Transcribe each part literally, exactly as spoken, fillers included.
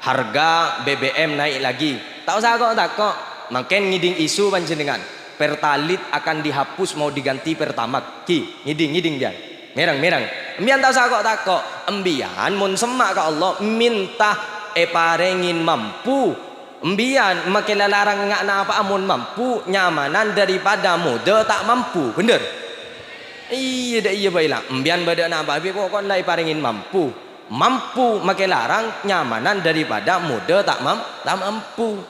Harga B B M naik lagi. Ta' osa ko'-tako'. Mangkèn ngèdhing isu panjhennengan. Pertalite akan dihapus mau diganti Pertamax. Ghi, ngèdhing, ngèdhing, biyan. Mèreng, mèreng. Embiyan ta' osa ko'-tako'. Embiyan mon semma' ka Allah, minta èparèngè mampu. Embiyan makè lalarang nga' napa'a mon mampu, nyamanan daripada modâ ta' mampu. Bhender? Iyâ, dâ' iyâ bhâi la. Embiyan bâdâ napa'a bi' poko'na la èparèngè mampu. Mampu makè larang nyamanan daripada modâ ta' mam-, ta' mampu.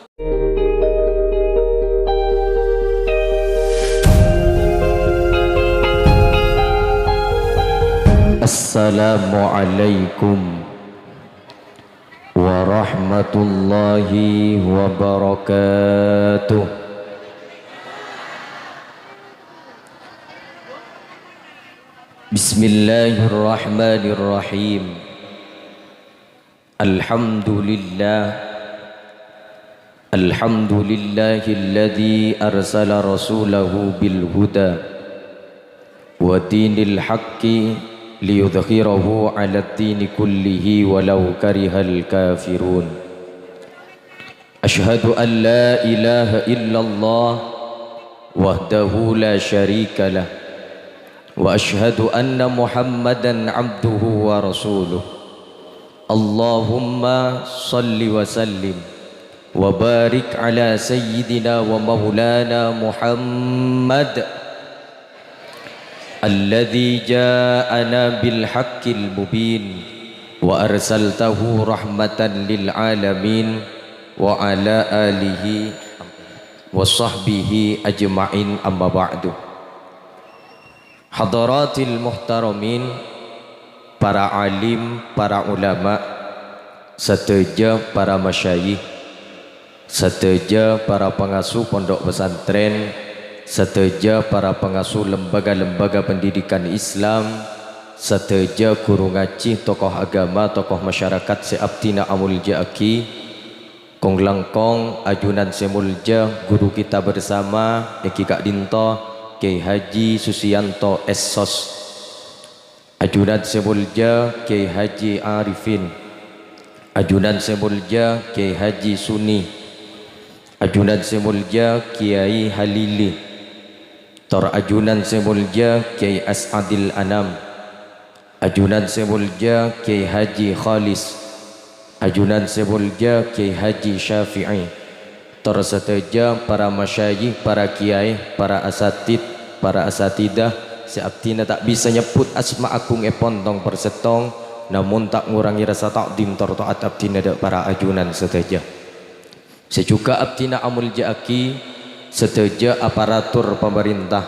Assalamualaikum warahmatullahi wabarakatuh. Bismillahirrahmanirrahim. Alhamdulillah. Alhamdulillahilladzi arsala rasulahu bil huda wa dinil haqqi liyudhhirahu 'alad dini kullihi walau karihal kafirun. Asyhadu an la ilaha illallah wahdahu la syarikalah, wa asyhadu anna Muhammadan abduhu wa rasuluh. Allahumma shalli wa sallim wa barik ala sayyidina wa maulana Muhammad. Alladzi ja'ana bil haqqil mubin wa arsaltahu rahmatan lil alamin wa ala alihi wa sahbihi ajma'in, amma ba'du. Hadaratil muhtaramin, para alim, para ulama, sadhâjâ para masyayikh, sadhâjâ para pangasuh pondhuk pesantren, sadhâjâ para pangasuh lembaga-lembaga pendidikan Islam, sadhâjâ ghuru ngajhi, tokoh agama, tokoh masyarakat sè abdhina amoljâ'aghi, kong-langkong ajunan sè moljâ, guru kita bersama, èngghi ka'dhinto Kyai Haji Susiyanto, S Sos. Ajunan sè moljâ Kyai Haji Arifin, ajunan sè moljâ Kyai Haji Suni, ajunan sè moljâ Kyai Halili, tor ajunan sè moljâ Kyai As'adil Anam, ajunan sè moljâ Kyai Haji Khalis, ajunan sè moljâ Kyai Haji Syafi'i, tor sadhâjâ para masyayikh, para kèyaè, para asatid, para asatidah, sè abdhina ta' bisa nyebbhut asma agungngèpon tong-persèttong, namong ta' ngorangè rasa ta'dhim tor ta'at abdhina dâ' para ajunan sadhâjâ. Sè jhughân abdhina amoljâ'aghi sadhâjâ aparatur pamarènta,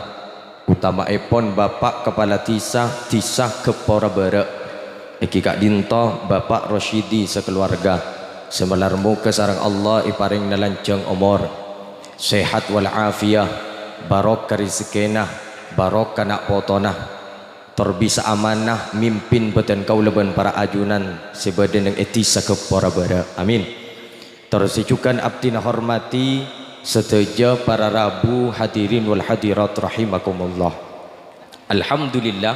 otama'èpon Bapa' Kapala Dhisa, Dhisa Gheppora Bârâ', èngghi ka'dhinto Bapa' Rosyidi sakalowarga, sè malar moghâ sareng Allah èparèngana lanjhâng omor, sehat wal afiyah, barokah rejekkèna, barokah na' potona, tor bisa amanah mimpin bhâdhân kaulâ bân para ajunan sè bâdâ neng è Dhisa Gheppora Bârâ'. Amin. Tor sè jhughân abdhina hormadhi sadhâjâ para rabu, hadirin wal hadirat rahimakumullah. Alhamdulillah,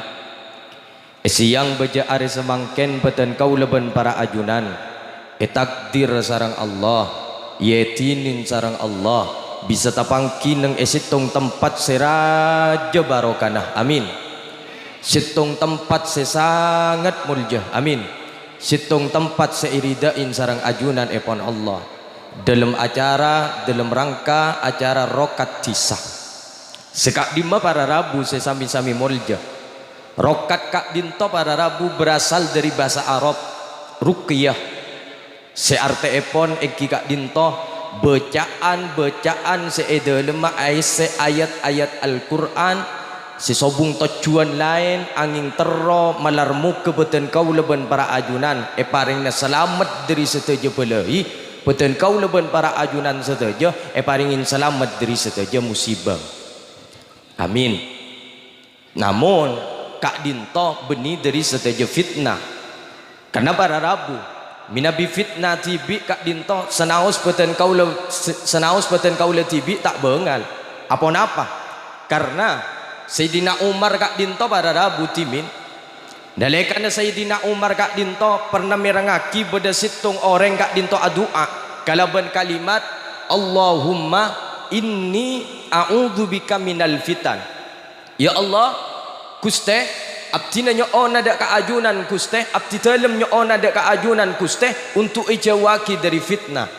è sèyang bâjâ arè samangkèn bhâdhân kaulâ bân para ajunan ètakdir sareng Allah, èidinin sareng Allah, bisa tapangghi neng è sèttong tempat sè rajâ barokana. Amin. Sèttong tempat sè sanget moljâ. Amin. Sèttong tempat sè èridhâi sareng ajunanèpon Allah. Dâlem acara, dâlem rangka acara Rokat Dhisa. Sè ka'dimma para rabu sè sami-sami moljâ. Rokat ka'dinto para rabu berasal dâri bhâsa Arab, ruqyah. Sè artèèpon èngghi ka'dinto bâca'an-bâca'an sè è dâlemma aèssè ayat-ayat Al-Qur'an sè sobung tojjhuwân laèn, angèng terro malar moghâ bhâdhân kaulâ bân para ajunan èparèngana salamet dâri sadhâjâ bâlâi, bhâdhân kaulâ bân para ajunan sadhâjâ èparèngè salamet dâri sadhâjâ musibâ. Amin. Namong, ka'dinto bânnè dâri sadhâjâ fitna. Karna para rabu, mènabi fitna dhibi' ka'dinto, sanaos bhâdhân kaulâ, se-, sanaos bhâdhân kaulâ dhibi' ta' bângal. Aponapa? Karna Sayyidina Umar ka'dinto para rabu dhimèn, Nalèkana Sayyidina Umar ka'dinto perna mèrengngaghi bâdâ sèttong orèng ka'dinto adu'a kalabân kalimat, "Allahumma inni a'udzubika minal fitan." Ya Allah, Ghustè, abdhina nyo'ona dâ' ka ajunan, Ghustè, abdhi dhâlem nyo'ona dâ' ka ajunan, Ghustè, untuk èjâuwaghi dâri fitna.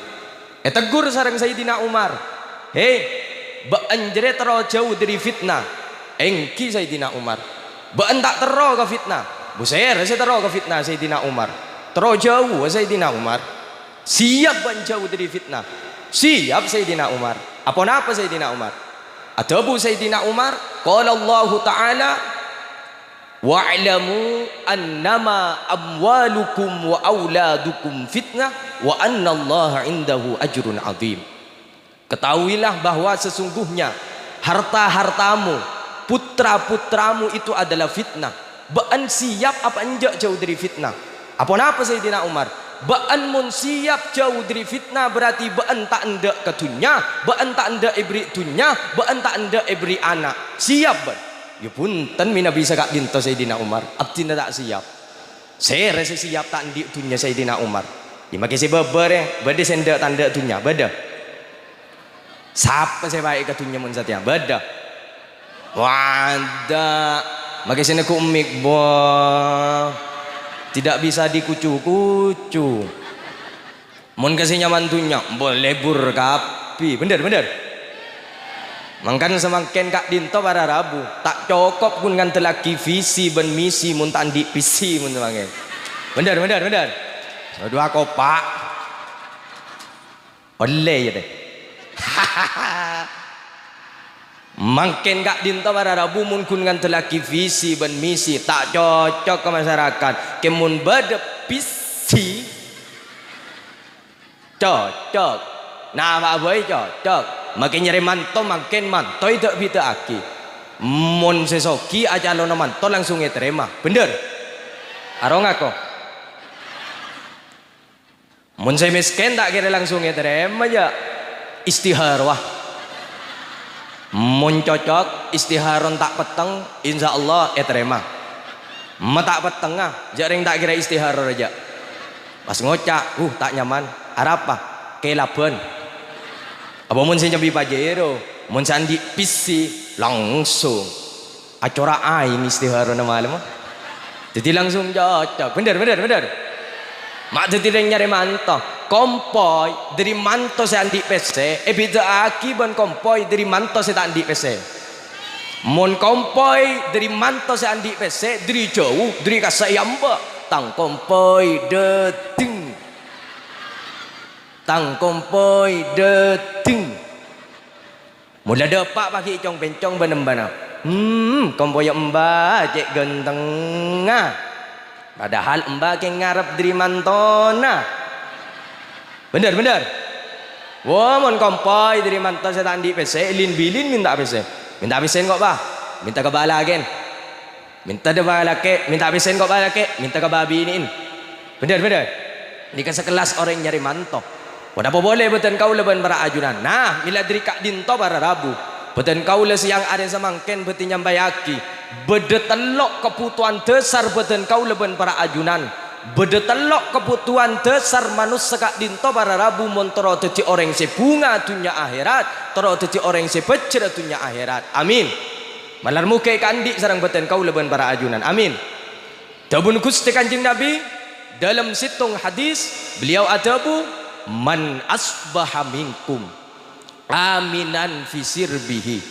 Ètegghur sareng Sayyidina Umar, "Hè, bâ'en jârèya terro jâu dâri fitna." "Èngghi, Sayyidina Umar." "Bâ'en ta' terro ka fitna." "Busèra sè terro ka fitna, Sayyidina Umar. Terro jâuwâ, Sayyidina Umar." "Siyap bâ'en jâu dâri fitna?" "Siyap, Sayyidina Umar." "Aponapa, Sayyidina Umar?" Adhâbu Sayyidina Umar, "Qala Allahu Ta'ala, 'Wa'lamu annama amwalukum wa auladukum fitnah, wa annallaha indahu ajrun 'adzim.'" Ketahuilah bahwa sesungguhnya harta-hartamu, putra-putramu itu adalah fitnah. Bâ'en siyap apa enjâ' jâu dâri fitna? Aponapa Sayyidina Umar? "Bâ'en mon siyap jâu dâri fitna, berarti bâ'en ta' endâ' ka dhunnya, bâ'en ta' endâ' èberri' dhunnya, bâ'en ta' endâ' èberri' ana'. Siyap bâ'en?" "Ya bhunten, mènabi saka'dinto, Sayyidina Umar, abdhina ta' siyap." "Sèra sè siyap ta' andi' dhunnya, Sayyidina Umar?" "Ya, makè sè bâbâ, rè, bâdâ sè endâ' ta' endâ' dhunnya, bâdâ?" "Sapa sè paè' ka dhunnya mon satèya?" "Bâdâ." "Wada', makè sè neggu' mik, bâ, tidak bisa dikucu-kucu." Mon ka sè nyaman dhunnya, mbok lebur kabbhi. Bhender, bhender. Mangkana samangkèn ka'dinto para rabu, ta' cokop ghun ngandellaghi visi bân misi mon ta' andi' pisi mon samangkèn. Bhender, bhender, bhender. Sè duwâ kopa'. Ollè, yâ, tè. Mangkèn ka'dinto para rabu mon ghun ngandellaghi visi bân misi, ta' cocok ka masyarakat. Kèng mon bâdâ visi, cocok. Nah, apa bhâi cocok. Makè nyarè manto, mangkèn manto èdâ'-bidâ'aghi. Mon sè soghi acalona manto langsung ètarèma. Bhender? Aro ngako. Mon sè mèskèn ta' kèra langsung ètarèma, jâ'. Istiharowa. Mon cocok, istiharona ta' petteng, insyaallah ètarèma. Ma ta' pettengnga, jâ' rèng ta' kèra istiharo rèya. Pas ngoca', "Uh, ta' nyaman." "Arapa?" "Kèlabân." Apa mon sè nyambi Pajero, mon sè andi' pisi, langsung. Acora' aèng istiharona malemma. Dhâddhi langsung cocok. Bhender, bhender, bhender. Ma' dhâddhi rèng nyarè manto. Kompoy dhâri manto sè andi' pèssè, èbidâ'aghi bân kompoy dhâri manto sè ta' andi' pèssè. Mon kompoy dhâri manto sè andi' pèssè, dhâri jhâu, dhâri kassa' èamba'. Tang kompoy dâteng. Tang kompoy dâteng. Mon la dâpa' paghi' cong-pèncong bân embana. Hmm, kompoyya emba cè' gantèngnga. Padahal emba kèng ngarep dhâri mantona. Bhender, bhender. Wah, mon kompoy dhâri manto sè ta' andi' pèssè, lin-bilin mènta pèssè. Mènta pèssè engko', Pa. Mènta ka bâlâ kèn. Mènta dâ' bâlâ lakè', mènta pèssè engko' bâlâ lakè', mènta ka bâbinè'en. Bhender, bhender. Nèka sakellas orèng nyarè manto. Ponapa polè bhâdhân kaulâ bân para ajunan. Nah, mèla dhâri ka'dinto para rabu. Bhâdhân kaulâ sèyang arè samangkèn bhâdhi nyampayaghi. Bâdâ tello' kabhutowan dhâsar bhâdhân kaulâ bân para ajunan. Bâdâ tello' kabhutowan dhâsar manossa ka'dinto para rabu mon terro dhâddhi orèng sè bhunga dhunnya akhèrat, terro dhâddhi orèng sè bhâjjhrâ dhunnya akhèrat. Amin. Malar moghâ èkaandi' sareng bhâdhân kaulâ bân para ajunan. Amin. Dhâbuna Ghustè Kanjeng Nabi, dâlem sèttong hadis, beliau adhâbu, "Man asbaha minkum aminan fi sirbihi,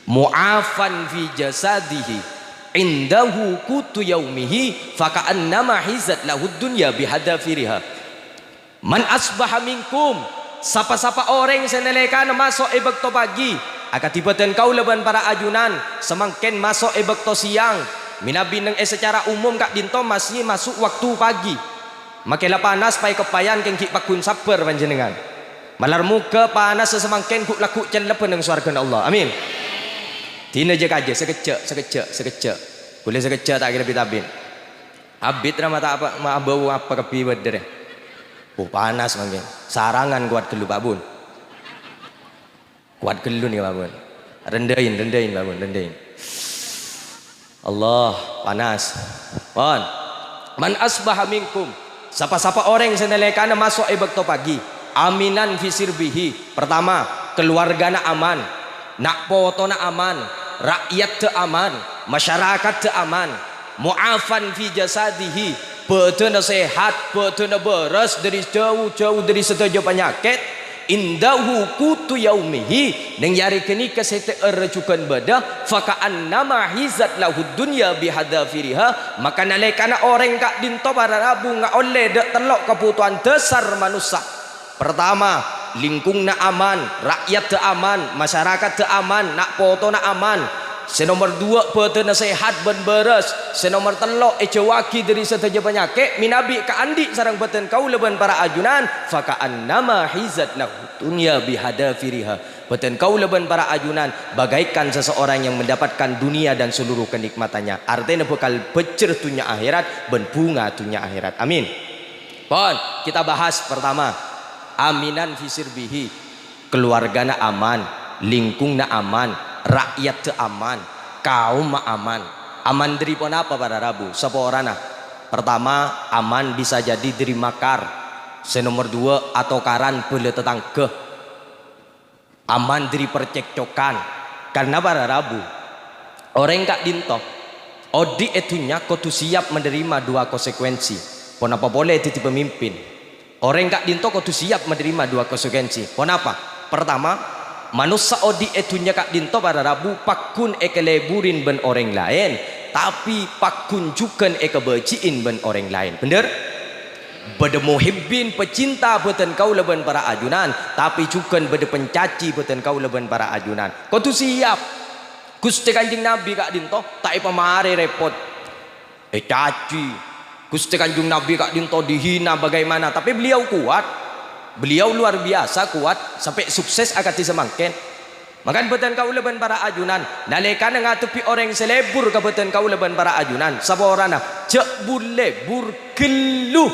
mu'afan fi jasadihi, indahu qutu yaumihi, faka'annama hizat lahud dunya bihadzafiriha." "Man asbaha minkum," sapa-sapa orèng sè nalèkana maso' è bâkto pagi, akadhi bhâdhân kaulâ bân para ajunan, samangkèn maso' è bâkto sèyang, mènabi neng è sacara umum ka'dinto masih maso' waktu pagi. Makè la panas paè-keppayân kèng ghi' pagghun sabbhâr panjhennengngan. Malar moghâ panassa samangkèn ghu'-lagghu' cellebbhâ neng sowarghâna Allah. Amin. Dina jâ-kajâ, sakejjhâ', sakejjhâ', sakejjhâ'. Ghulâ sakejjhâ' ta' kèra bit-abit. Abit ra ma' ta' apa, ma' abâu apa kabbhi bâdâ rè. Oh, panas mangkèn. Sarangan kowat ghâllu, Pak Bun. Kowat ghâllu nèka, Pak Bun. Rendhain, rendhain, Pak Bun, rendhain. Allah, panas. Pon. "Man asbaha minkum," sapa-sapa orèng sè nalèkana maso' è bâkto pagi, "aminan fi sirbihi." Pertama, keluargana aman, na' potona aman, ra'yatta aman, masyarakatta aman, mu'afan fi jasadihi, bâdânna sehat, bâdânna bârâs dhâri jhâu-jhâu dhâri sadhâjâ panyakèt, "indahu qutu yaumihi," neng è arè ghânèka sètè'arra jhughân bâdâ, "faka'annama hizat lahud dunya bihadzafiriha," maka nalèkana orèng ka'dinto para rabu ngaollè dâ' tello' kabhutowan dhâsar manossa. Pertama, lingkunganna aman, ra'yatta aman, masyarakatta aman, na' potona aman. Sè nomer duwâ', bâdânna sehat bân bârâs. Sè nomer tello', èjhâuwaghi dhâri sadhâjâ panyakèt, mènabi kaandi' sareng bâdân kaulâ bân para ajunan, "faka'annama hizat lahud dunya bihadzafiriha." Bâdân kaulâ bân para ajunan bagaikan seseorang yang mendapatkan dunia dan seluruh kenikmatannya. Artèna bhâkal bhâjjher dhunnya akhèrat bân bhunga dhunnya akhèrat. Amin. Pon, kita bahas pertama, aminan fi sirbihi. Keluargana aman, lingkunganna aman, ra'yatta aman, kaomma aman. Aman dhâri ponapa para rabu? Saporana. Pertama, aman bisa jadi dhâri makar. Sè nomer duwâ', atokaran bhâlâ tatangghâ. Aman dhâri percekcokan. Karna para rabu, orèng ka'dinto odi' è dhunnya kodhu siap menerima dua konsekuensi. Ponapa polè dhâddhi pemimpin? Orèng ka'dinto kodhu siap menerima dua konsekuensi. Ponapa? Pertama, manossa odi' è dhunnya ka'dinto para rabu pagghun èkalèburin bân orèng laèn, tapè pagghun jhughân èkabâji'in bân orèng laèn. Bhender? Bâdâ muhibbin, pecinta bâdân kaulâ bân para ajunan, tapè jhughân bâdâ pencaci bâdân kaulâ bân para ajunan. Kodhu siap. Ghustè Kanjeng Nabi ka'dinto ta' èpamarè rèpot. Ècaci. Ghustè Kanjeng Nabi ka'dinto dihina bagaimana, tapè beliau kuat. Beliau luar biasa kuat, sampè' sukses akadhi samangkèn. Mangkana bâdân kaulâ bân para ajunan, nalèkana ngadhebbhi orèng sè lebur ka bâdân kaulâ bân para ajunan, saporana, jhâ' bur-lebur ghâllu.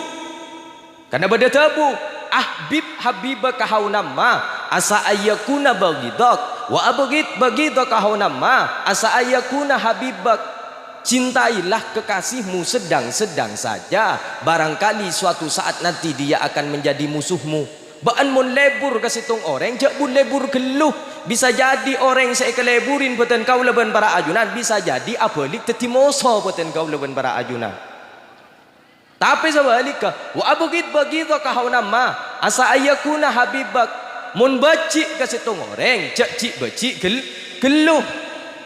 Karna bâdâ dhâbu, "Ahbib habibaka haunamma, asa ayyakuna baghidak, wa abghid baghidaka haunamma, asa ayyakuna habibak." Cintailah kekasihmu sedang-sedang saja, barangkali suatu saat nanti dia akan menjadi musuhmu. Bâ'ân mon lebur ka sèttong orèng, jhâ' bur-lebur ghâllu. Bisa jadi orèng sè èkalèburin bâdân kaulâ bân para ajunan, bisa jadi abâli dhâddhi moso bâdân kaulâ bân para ajunan. Tapè sabhâligghâ, "Wa abghid baghidaka haunamma, asa ayyakuna habibak." Mon bâji' ka sèttong orèng, jhâ' ji'-bâji' ghâl-, ghâllu.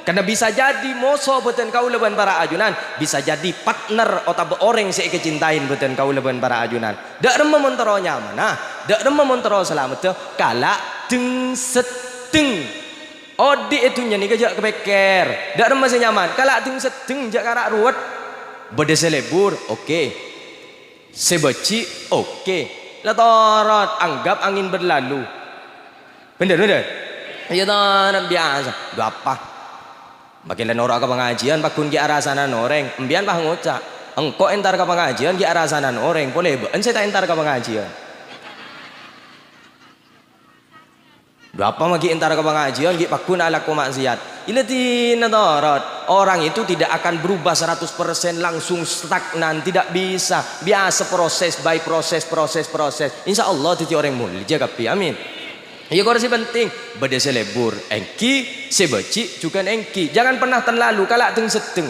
Karna bisa jadi moso bâdân kaulâ bân para ajunan, bisa jadi partner otabâ orèng sè èkacintaèn bâdân kaulâ bân para ajunan. Dâ' remma mon terro nyamana, dâ' remma mon terro salameddhâ, kala' dheng-seddheng. Odi' è dhunnya nèka jhâ' kapèkkèr. Dâ' remma sè nyaman, kala' dheng-seddheng, jhâ' kara' ruwet. Bâdâ sè lebur, oke. Sè bâji', oke. La torot, anggap angin berlalu. Bhender, bhender? Iyâ, torot biyasa. Dhu apa? Makkè la noro' ka pangajiân, pagghun ghi' arasanan orèng. Empèyan pas ngoca', "Engko' entar ka pangajiân ghi' arasanan orèng, polè bâ'ân sè ta' entar ka pangajiân." Dhu apa ma' ghi' entar ka pangajiân, ghi' pagghun alako ma'siyat. Iyâ la dinna torot. Orang itu tidak akan berubah seratus persen langsung stagnan, tidak bisa. Biyasa proses by proses, proses, proses. Insya Allah dhâddhi orèng molja kabbhi. Amin. Iyâ, kor sè penting, bâdâ sè lebur èngghi, sè bâji' jhughân èngghi. Jangan pernah terlalu kala' dheng-seddheng.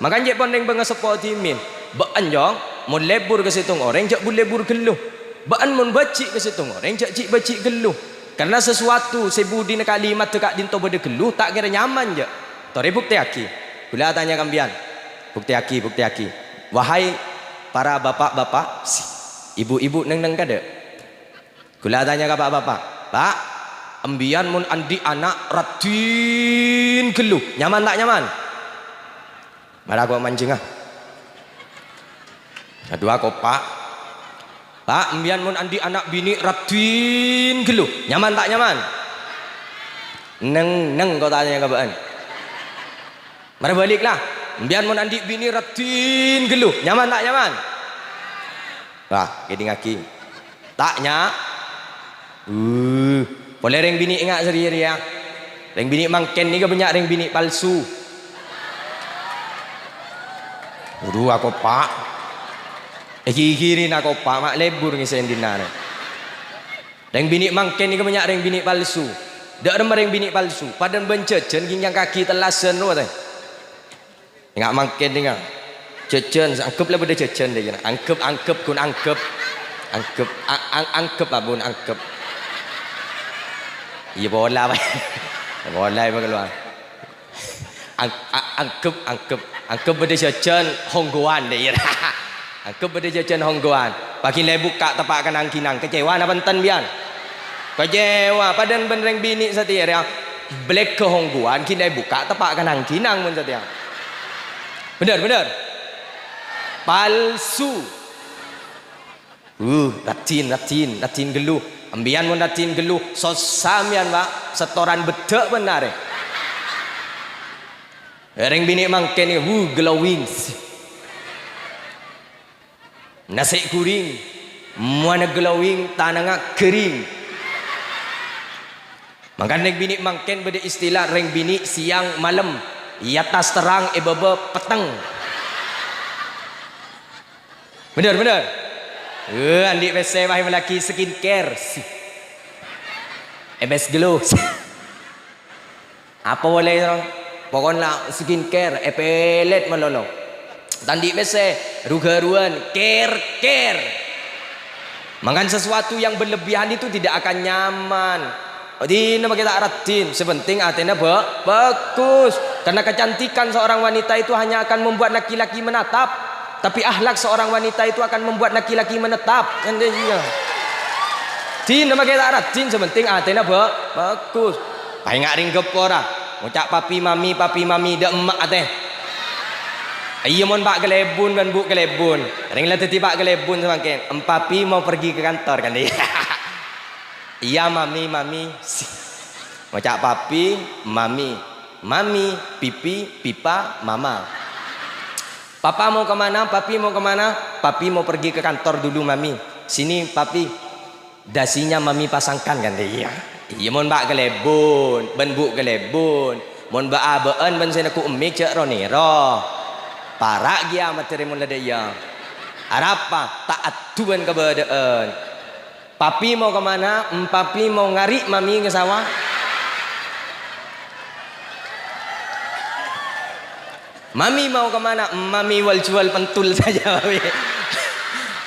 Mangkana jhâ' pon rèng bângaseppo dhimèn. Bâ'ân, Jong, mon lebur ka sèttong orèng, jhâ' bur-lebur ghâllu. Bâ'ân mon bâji' ka sèttong orèng, jhâ' ji'-bâji' ghâllu. Karna sasuwatu sè budina kalimatta ka'dinto bâdâ ghâllu, ta' kèra nyaman, jhâ'. Torè buktèyaghi. Kaulâ atanya ka empèyan. Buktèyaghi, buktèyaghi. Wahai para bapak-bapak, ibu-ibu neng-neng kadâ'. Kaulâ atanya ka pa'-bapa', "Pa', empèyan mon andi' ana' raddhin ghâllu, nyaman ta' nyaman?" Mara ko' manjhengnga. Kaduwâ ko', Pa'. "Pa', empèyan mon andi' ana' binè' raddhin ghâllu, nyaman ta' nyaman?" Neng-neng ko' tanya ka bâ'ân. Mara bâlik la. "Empèyan mon andi' binè' raddhin ghâllu, nyaman ta' nyaman?" Wah, kèdingngaghi. Ta' nya-, uh, polè rèng binè' enga' sarè rèya. Rèng binè' mangkèn nèka bânnya' rèng binè' palsu. Buru akoppa'. Èghighiri akoppa', ma' lebur ngèsèn dinna' rè. Rèng binè' mangkèn nèka bânnya' rèng binè' palsu. Dâ' remma rèng binè' palsu, padâna bân jhâjhân ghi' nyangkaghi tellasan rowa, tè. Enga' mangkèn nèka. Jhâjhân, anggep la bâdâ jhâjhân, dâ' iyâ. Anggep, anggep, ghun anggep. Anggep, a-, a-, anggep, abun, anggep. Iyâ, pola, Pak. Pola, Pak, kalowar. Ang-, a-, anggep, anggep, anggep bâdâ jhâjhân honggowan, dâ' iyâ. Anggep bâdâ jhâjhân honggowan. Paghi' la èbukka' teppa' ka nang-ghinang. Kecewa napa enten, biyan? Kecewa. Padâna bân rèng binè' satèya rèya. Bâlâgghâ honggowan, ghi' la èbukka' teppa' ka nang-ghinang mon satèya. Bhender, bhender. Palsu. Uh, rajin, rajin, rajin ghâllu. Embiyan mon rajin ghâllu, sossa embiyan, Pak. Setoran beddhâ' bân arè. Rèng binè' mangkèn, wuh, glowing. Nasè' ghuring, mowana glowing, tanangnga ghâring. Mangkana rèng binè' mangkèn bâdâ istilah rèng binè' sèyang malem, è attas terrang, è bâbâ petteng. Bhender, bhender. Eh, andi' pèssè, wah, èmellèaghi skincare. Emes glow. Apa polè, Rong? Pokokna skincare, èpèlèt malolo. Ta' andi' pèssè, ru-ghâruwân, care-care. Mangkana sesuatu yang berlebihan itu tidak akan nyaman. Dinna makè ta' rajin, sè penting atèna ba-, bagus. Karena kecantikan seorang wanita itu hanya akan membuat laki-laki menatap. Tapi akhlak seorang wanita itu akan membuat laki-laki menetap. Kan dâ' iyâ. Dinna makè ta' rajin, sè penting atèna ba-, bagus. Paènga' rèng ghâppo ra. Ngoca' papi mami, papi mami, dâ' emma' atè. Iyâ, mon pa' kalèbun bân bu' kalèbun. Rèng la dhâddhi pa' kalèbun samangkèn. Em, papi mau pergi ke kantor, kan dâ' iyâ. Iya, mami, mami. Ngoca' papi, mami. Mami, pipi, pipa, mama. Papa mau kemana? Papi mau kemana? Papi mau pergi ke kantor dulu, Mami. Sini, Papi. Dasinya Mami pasangkan, kan, dâ' iyâ. Iyâ, mon pa' kalèbun, bân bu' kalèbun. Mon bâ'-abâ'ân bân sè neggu' emmik, jhâ' ro-nèro. Para' kèyamat jârèya mon la dâ' iyâ. Arapa? Ta' addu bân kabâdâ'ân. Papi mau kemana? Em, Papi mau ngari' Mami ke sawah. Mami mau kemana? Em, Mami wal jual pentul saja, Mami.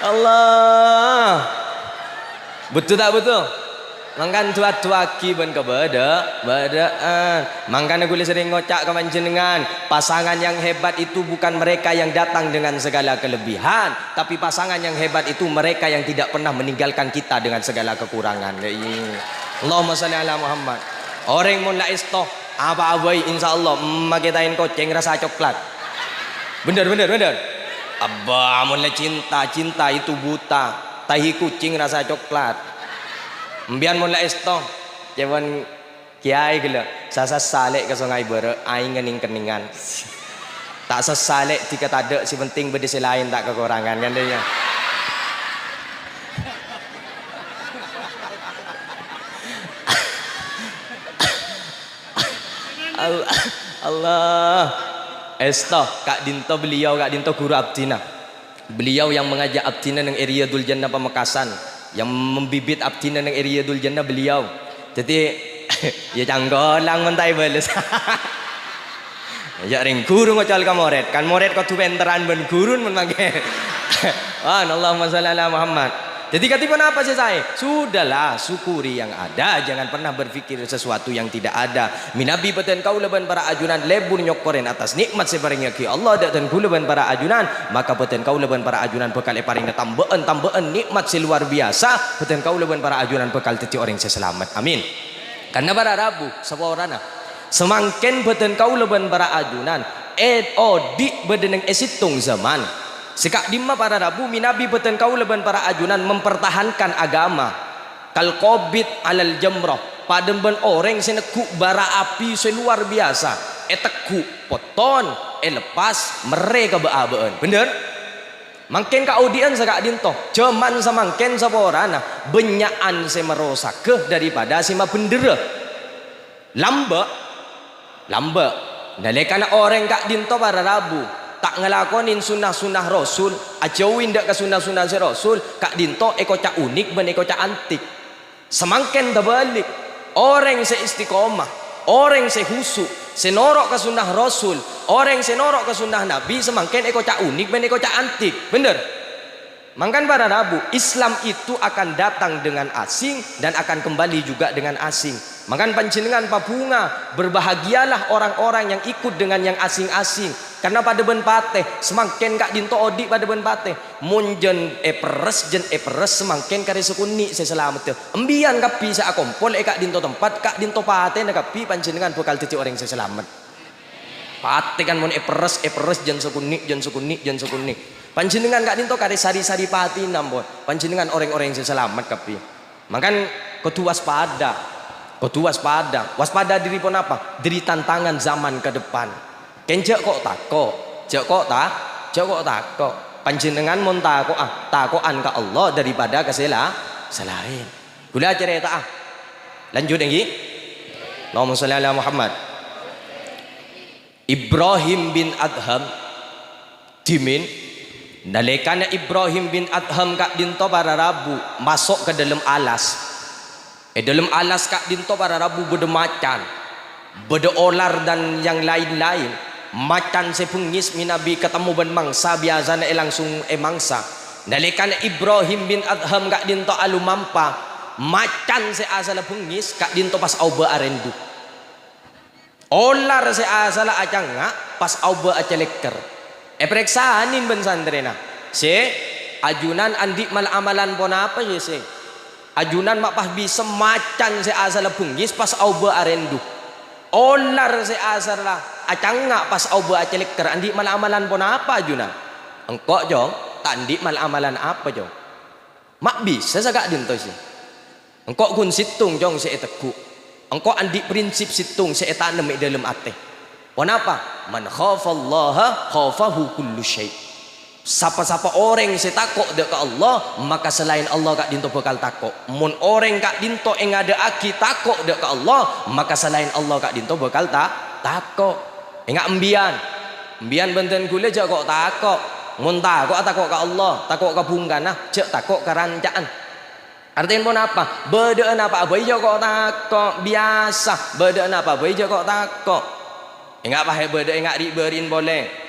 Allah. Betul tak betul? Mangkana du-aduwâghi bân kabâdâ-, bâdâ'ân. Mangkana ghulâ serrèng ngoca' ka panjhennengngan, pasangan yang hebat itu bukan mereka yang datang dengan segala kelebihan, tapi pasangan yang hebat itu mereka yang tidak pernah meninggalkan kita dengan segala kekurangan. Ya, iya. Allahumma shalli ala Muhammad. Orèng mon la èsto, apa abâi, insyaallah, makè taèn kocèng rasa coklat. Bhender, bhender, bhender. Abâ, mon la cinta, cinta itu buta. Tahi kucing rasa coklat. Embiyan mon la èsto, ca'èpon kèyaè ghellâ', sasassa lè' ka Songay Bârâ', aèng nèng-kennèngan. Ta' sassa lè' dhika tadâ', sè penting bâdâ sè laèn ta' kakorangan, kan, dâ' iyâ. Al-, Allah. Èsto, ka'dinto beliau, ka'dinto ghuru abdhina. Beliau yang mengajak abdhina neng è Riyadul Jannah Pamekasan, yang membibit abdhina neng è Riyadul Jannah beliau. Dhâddhi, ya cangkolang mon ta' èbâles. Ya rèng ghuru ngocal ka morèd, kan morèd kodhu pènterran bân ghurun mon mangkèn. Wah, Allahumma shalli ala Muhammad. Dhâddhi kadhi ponapa sè saè? Sudahlah, syukuri yang ada, jangan pernah berpikir sesuatu yang tidak ada. Mènabi bâdân kaulâ bân para ajunan lebur nyokorè attas nè'mat sè èparèngaghi Allah dâ' dhân kaulâ bân para ajunan, maka bâdân kaulâ bân para ajunan bhâkal èparèngana tambâ'ân-tambâ'ân nè'mat sè luar biyasa, bâdân kaulâ bân para ajunan bhâkal dhâddhi orèng sè salamet. Amin. Karna para rabu, saporana, samangkèn bâdân kaulâ bân para ajunan, è, odi' bâdâ neng è sèttong zaman. Sè ka'dimma para rabu mènabi bâdân kaulâ bân para ajunan mempertahankan agama. Kal qabid alal jamrah, padâ bân orèng sè neggu' bara api sè luar biyasa, èteggu', potton, èleppas, merrè ka bâ'-abâ'ân. Bhender? Mangkèn kaodi'ân saka'dinto, jhâman samangkèn saporana bânnya'an sè marosaghâ daripada sè mabhendherrâ. Lambâ', lambâ'. Nalèkana orèng ka'dinto para rabu, Ta' ngalakonin sunnah-sunnah Rasul, ajâuwi dâ' ka sunnah-sunnah sè Rasul, ka'dinto èkoca' unik bân èkoca' antik. Samangkèn tabâlik, orèng sè istiqomah, orèng sè husu', sè noro' ka sunnah Rasul, orèng sè noro' ka sunnah Nabi, samangkèn èkoca' unik bân èkoca' antik. Bhender? Mangkana para rabu, Islam itu akan datang dengan asing dan akan kembali juga dengan asing. Mangkana panjhennengngan pabhunga, berbahagialah orang-orang yang ikut dengan yang asing-asing, karena padâ bân patè, samangkèn ka'dinto odi' padâ bân patè. Mon jân èperres, jân èperres, samangkèn karè sakonè' sè salameddhâ. Embiyan kabbhi sè akompol è ka'dinto tempat, ka'dinto patèna kabbhi panjhennengngan bhâkal dhâddhi orèng sè salamet. Patè kan mon èperres, èperres jân sakonè', jân sakonè', jân sakonè'. Panjhennengngan ka'dinto karè sari-sari patèna, ampon. Panjhennengngan orèng-orèng sè salamet kabbhi. Mangkana kodhu waspada. Kodhu waspada. Waspada dhâri ponapa? Dhâri tantangan zaman ke depan. Kèng jhâ' ko'-tako'. Jhâ' ko' ta-, jhâ' ko'-tako'. Panjhennengngan mon tako'a, tako'an ka Allah daripada ka sè la-, sè laèn. Ghulâ acarèta'a. Lanjut, èngghi. Allahumma shalli ala Muhammad. Ibrahim bin Adham, dhimèn, nalèkana Ibrahim bin Adham ka'dinto para rabu maso' ka dâlem alas. È dâlem alas ka'dinto para rabu bâdâ macan, bâdâ olar, dan yang lain-lain. Macan sè bengngès mènabi katemmo bân mangsa biyasana èlangsung èmangsa. Nalèkana Ibrahim bin Adham ka'dinto alomampa, macan sè asalla bengngès ka'dinto pas aobâ arèndhu. Olar sè asalla acangnga' pas aobâ acalèkker. Èparèksanè bân santrèna, "Sè, ajunan andi' mal-amalan ponapa, yâ, Sè? Ajunan ma' pas bisa macan sè asalla bengngès pas aobâ arèndhu. Olar sè asalla acangnga' pas aobâ acalèkker, andi' mal-amalan ponapa ajunan?" "Engko', Cong, ta' andi' mal-amalan apa, Cong." Ma' bisa saka'dinto, Sè. Engko' ghun sèttong, Cong, sè ètegghu'. Engko' andi' prinsip sèttong sè ètanem è dâlem atè. Ponapa? "Man khafallaha khafahu kullu syai'." Pa-sapa orèng sè tako' dâ' ka Allah, maka salaèn Allah ka'dinto bhâkal tako'. Mon orèng ka'dinto èngadâ'aghi tako' dâ' ka Allah, maka salaèn Allah ka'dinto bhâkal ta-, tako'. Enga' embiyân. Embiyân bhândhân ghulâ jhâ' ko'-tako'. Mon tako', atako' ka Allah, tako' ka bhungkana, jhâ' tako' ka ranca'an. Artèna ponapa? Bâdâ'â napa bhâi jhâ' ko'-tako', biyasa. Bâdâ'â napa bhâi jhâ' ko'-tako'. Enga' pahè bâdâ enga' ri'-bâri'in polè.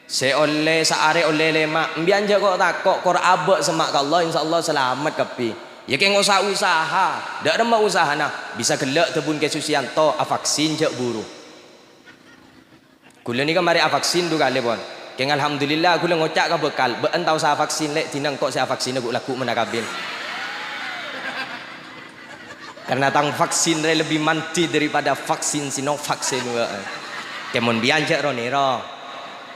Sè ollè saarè ollè lèma', embiyân jhâ' ko'-tako', kor abâ' semma' ka Allah, insyaallah salamet kabbhi. Yâ kèng osa-usaha, dâ' remma usahana, bisa ghellâ' dhâbuna Kè Susiyanto, avaksin jhâ' buru. Ghulâ nèka marè avaksin du kalè, pon. Kèng alhamdulillah, ghulâ ngoca' ka bhâkal, "Bâ'ân ta' osa avaksin, Lè', dina engko' sè avaksin ghu'-lagghu' mennang kabin." Karena tang vaksin rè lebbi mandhi daripada vaksin Sinovac sè nuwâ'â. Kèng mon biyân jhâ' ro-nèro.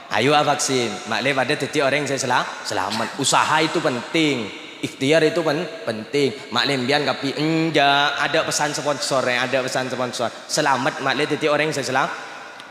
Ayo avaksin, ma'lè padâ dhâddhi orèng sè sela-, salamet. Usaha itu penting, ikhtiar itu pen-, penting. Ma'lè embiyân kabbhi, enjâ', adâ' pesan sponsor, rè, adâ' pesan sponsor. Salamet, ma'lè dhâddhi orèng sè sela-,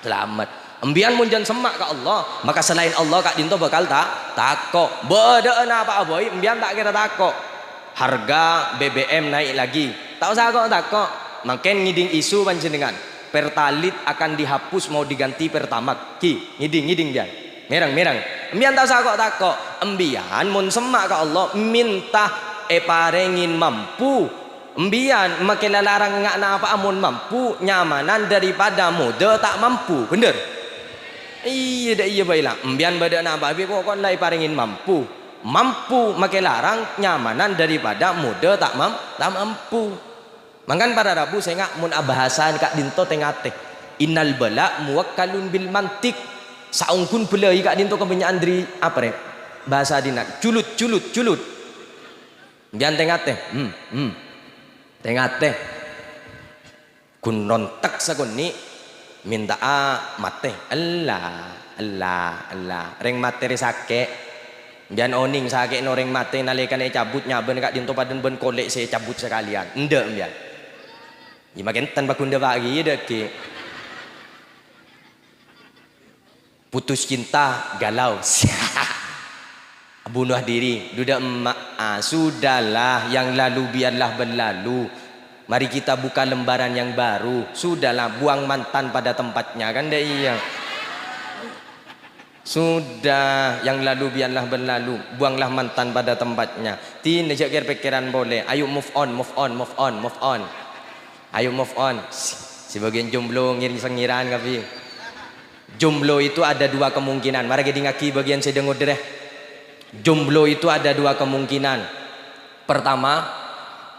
salamet. Embiyân mon jhân semma' ka Allah, maka salaèn Allah ka'dinto bhâkal ta-, tako'. Bâdâ'â napa'a bhâi, embiyân ta' kèra tako'. Harga B B M naik lagi. Ta' osa ko'-tako'. Mangkèn ngèdhing isu panjhennengngan. Pertalite akan dihapus, mau diganti Pertamax. Ghi, ngèdhing, ngèdhing, embiyân. Mèreng, mèreng. Embiyân ta' osa ko'-tako'. Embiyân mon semma' ka Allah, minta èparèngè mampu. Embiyân makè lalarang nga' napa'a mon mampu, nyamanan daripada modâ ta' mampu, bhender? Iyâ, dâ' iyâ bhâi la. Embiyân bâdâ napa'a bhâi, pokok la èparèngè mampu. Mampu makè larang, nyamanan daripada modâ ta' mam-, ta' mampu. Mangkana para rabu sènga' mon abhâsana ka'dinto tè-ngatè. Innal bala muwakkalun bil mantiq. Saongghuna bâlâi ka'dinto kabânnya'an dâri apa, rè? Bhâsa dinna'. Julut, julut, julut. Embiyân tè-ngatè. Hmm, hmm. Tè-ngatè. Ghun rontek sakonè', mènta'a matè. Ella, ella, ella. Rèng matè rè sakè'. Embiyân onèng sakè'na orèng matè nalèkana ècabut nyabâna ka'dinto padâna bân kolè' sè ècabut sakalèyan. Endâ' embiyân. Yâ makènten paghun dâpa' ghi' dâggi'. Putus cinta, galau. Bunuh diri. Duda emma', ah, sudahlah, yang lalu biarlah berlalu. Mari kita buka lembaran yang baru. Sudahlah, buang mantan pada tempatnya, kan dâ' iyâ. Sudah, yang lalu biarlah berlalu, buanglah mantan pada tempatnya. Dina jhâ' kèr-pèkkèran polè. Ayo move on, move on, move on, move on. Ayo move on. Sè, sè bâgiyân jomblo ngèr-, sèngèran kabbhi. Jomblo itu ada dua kemungkinan. Mara kèdingngaghi bâgiyân sè dâ' ngodârâ. Jomblo itu ada dua kemungkinan. Pertama,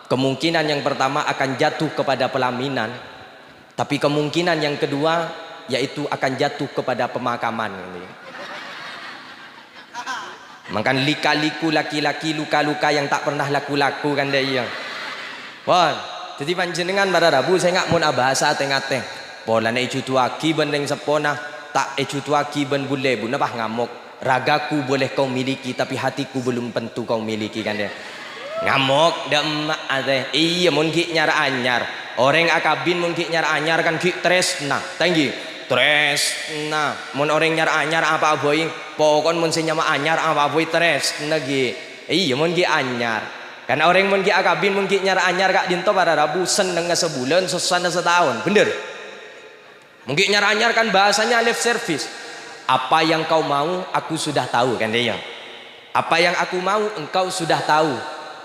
kemungkinan yang pertama akan jatuh kepada pelaminan. Tapi kemungkinan yang kedua, yaitu akan jatuh kepada pemakaman. Mangkana lika-liku laki-laki, luka-luka yang tak pernah laku-laku kan dâ' iyâ. Pon, dhâddhi panjhennengngan para rabu sènga' mon abhâsa tè-ngatè. Polana èjhuduwaghi bân rèng seppona, ta' èjhuduwaghi bân bu-lebbuna pas ngamok. Ragaku boleh kau miliki, tapi hatiku belum tentu kau miliki, kan, ya. Ngamok, dâ' emma' atè. Iyâ, mon ghi' nyar-anyar. Orèng akabin mon ghi' nyar-anyar kan ghi' trèsna. Tèngghi. Trèsna. Mon orèng nyar-anyar apa bhâi? Pokon mon sè nyama anyar apa bhâi trèsna ghi'. Iyâ, mon ghi' anyar. Karna orèng mon ghi' akabin, mon ghi' nyar-anyar ka'dinto para rabu, sennengnga sabulân, sossana sataon. Bhender? Mon ghi' nyar-anyar kan bahasanya lip service. "Apa yang kau mau, aku sudah tahu," kan dia. "Apa yang aku mau, engkau sudah tahu."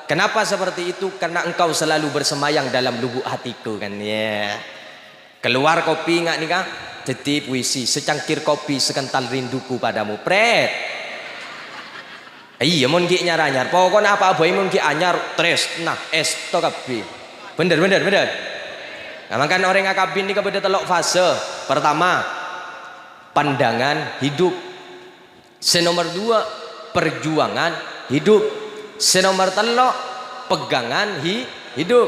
Kenapa seperti itu? Karena engkau selalu bersemayam dalam lubuk hatiku, kan, ya. Keluar kopi nga' nèka, dhâddhi puisi, secangkir kopi, sekental rinduku padamu. Pret. Iyâ, mon ghi' nyar-anyar. Pokona apa bhâi mon ghi' anyar, trèsna, èsto kabbhi. Bhender, bhender, bhender. Nah, mangkana orèng akabin nèka bâdâ tello' fase. Pertama, pandangan hidup. Sè nomer dua, perjuangan hidup. Sè nomer tello', pegangan hi-, hidup.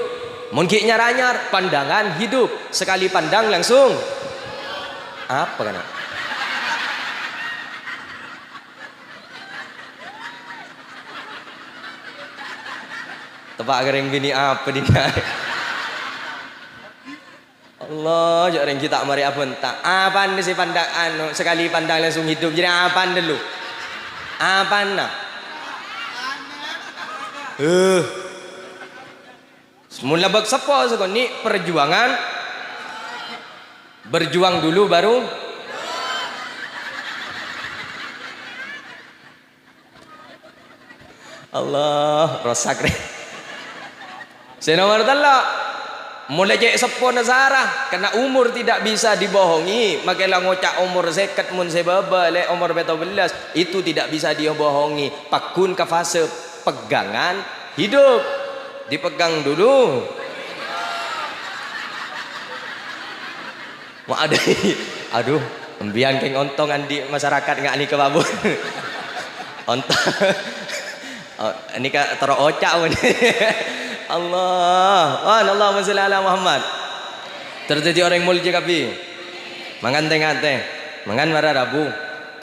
Mon ghi' nyar-anyar, pandangan hidup. Sekali pandang langsung. Apa kana'? Teppa' ka rèng binè' apa dinna'? Allah, jhâ' rèng ghi' ta' marè abhânta. Apana sè pandang, anu, sekali pandang langsung hidup? Jârèya apana lu? Apana? Eh. Mon la bâk seppo sakonè' perjuangan. Berjuang dulu baru. Allah, rosak rè. Sè nomer tello', mon la cè' seppona sara, karna umur tidak bisa dibohongi, makè la ngoca' omor sèket mon sè bâbâ, lè' omor pètto bellâs, itu tidak bisa dibohongi. Pagghun ka fase pegangan hidup. Dipegang dulu. Wa-, aduh, aduh, embiyan kèng ontong andi' masyarakat nga' nèka, Pak, Bu. Ontong. Oh, nèka terro oca', Bu. Allah. Wan, Allahumma sholli ala Muhammad. Terro dhâddhi orèng molja kabbhi. Mangkana tè-ngatè. Mangkana mara rabu.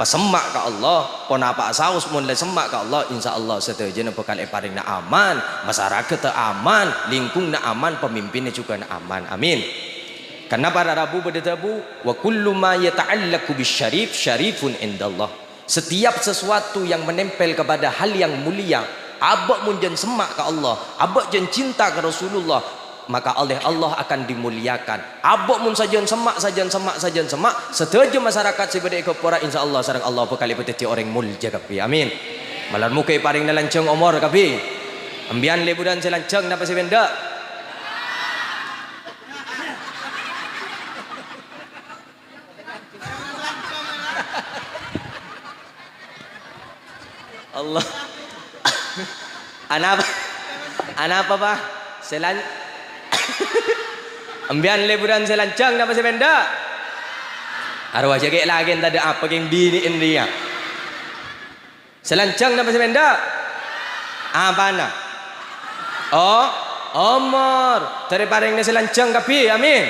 Pasemma' ka Allah, ponapa'a saos mon la semma' ka Allah, insyaallah sadhâjâna bhâkal èparèngana aman, masarakat aman, lingkunganna aman, pamimpinna jhughân aman. Amin. Karna para rabu bâdâ dhâbu, "Wa kullu ma yata'allaqu bisyarif, syarifun indallah." Setiap sesuatu yang menempel kepada hal yang mulia, abâ' mon jhân semma' ka Allah, abâ' jhân cinta ka Rasulullah, maka oleh Allah akan dimuliakan. Abâ' mon sajân semma', sajân semma', sajân semma', sadhâjâ masarakat sè bâdâ è Gapura, insyaallah sareng Allah bhâkal èpadhâddhi orèng molja kabbhi. Amin. Malar moghâ èparèngana lanjhâng omor kabbhi. Embiyan lèbhurân sè lanjhâng napa sè pèndhâ'? Allah. Anapa? Anapa, Pa'? Sè lan-, embiyan lèbhurân sè lanjhâng napa sè pèndhâ'? Arowa jhâ' kè' lakèn tadâ' apa kèng binè'en rèya. Sè lanjhâng napa sè pèndhâ'? Apana? Oh, omor. Dhâri parèngana sè lanjhâng kabbhi, amin.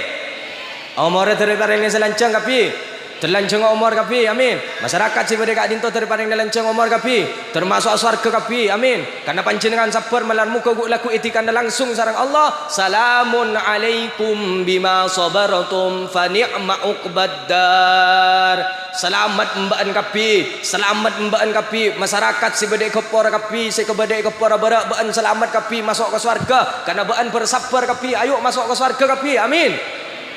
Omorra dhâri parèngana sè lanjhâng kabbhi. Dhâr lanjhângnga omor kabbhi, amin. Masarakat sè bâdâ è ka'dinto dhâri parèngana lanjhâng omor kabbhi. Dhâr maso'a sowarghâ kabbhi, amin. Karna panjhennengngan sabbhâr malar moghâ ghu'-, lagghu' èdhikanna langsung sareng Allah. Salamun alaikum bima sabartum fa ni'ma uqbad dar. Salamet bâ'ân kabbhi, salamet bâ'ân kabbhi, masarakat sè bâdâ è Gapura kabbhi, sè kabâdâ è Gapura Bârâ', bâ'ân salamet kabbhi, maso' ka sowarghâ, karna bâ'ân bersabbhâr kabbhi, ayo maso' ka sowarghâ kabbhi, amin.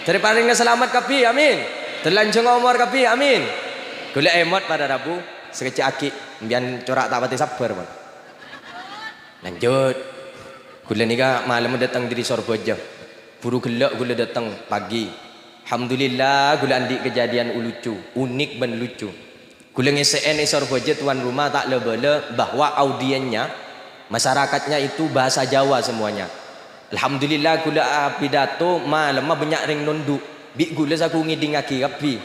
Dhâri parèngana salamet kabbhi, amin. Dhâr lanjhângnga omor kabbhi, amin. Ghulâ èmot para rabu, sakejjhâ' aghi', embiyân cora' ta' patè sabbhâr, pon. Lanjut. Ghulâ nèka malemma dâteng dâri Sorbhâjâ. Buru ghellâ' ghulâ dâteng pagi. Alhamdulillah, ghulâ andi' kejadian lucu, unik bân lucu. Ghulâ ngèssè'è è Sorbhâjâ tuan rumah ta' la-bâlâ bahwa audiennya masyarakatnya itu bahasa Jawa semuanya. Alhamdulillah, ghulâ apidato malemma bânnya' rèng nondhu'. Bi' ghulâ saku ngèdingngaghi kabbhi.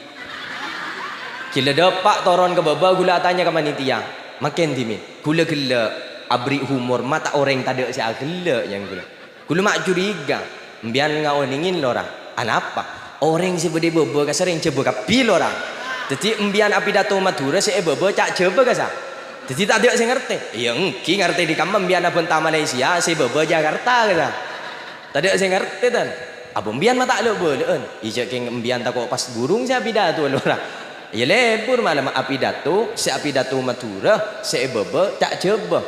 Ghellâ' dâpa' toron ka bâbâ, ghulâ atanya ka panitia, "Mangkèn dhimèn?" "Ghulâ ghellâ' aberri' humor, ma' ta' orèng tadâ' sè aghellâ'," jhâ' ghulâ. Ghulâ ma' curiga, embiyân ngaonèngè lora. Anapa? Orèng sè bâdâ è bâbâ kassa' rèng Jhâbâ kabbhi lora. Dhâddhi embiyân apidato Madhurâ sè è bâbâ ca' Jhâbâ kassa'. Dhâddhi tadâ' sè ngartè. Iyâ èngghi ngartè dâri kamma embiyân abhânta Malaysia sè è bâbâ Jakarta kassa'. Tadâ' sè ngartè, tan. Apa embiyân ma' ta' la-bâlâ'ân? Iyâ, cè' kèng embiyân tako' pas burung sè apidato lora. Iyâ lebur malemma apidato, sè apidato Madhurâ, sè è bâbâ ca' Jhâbâ.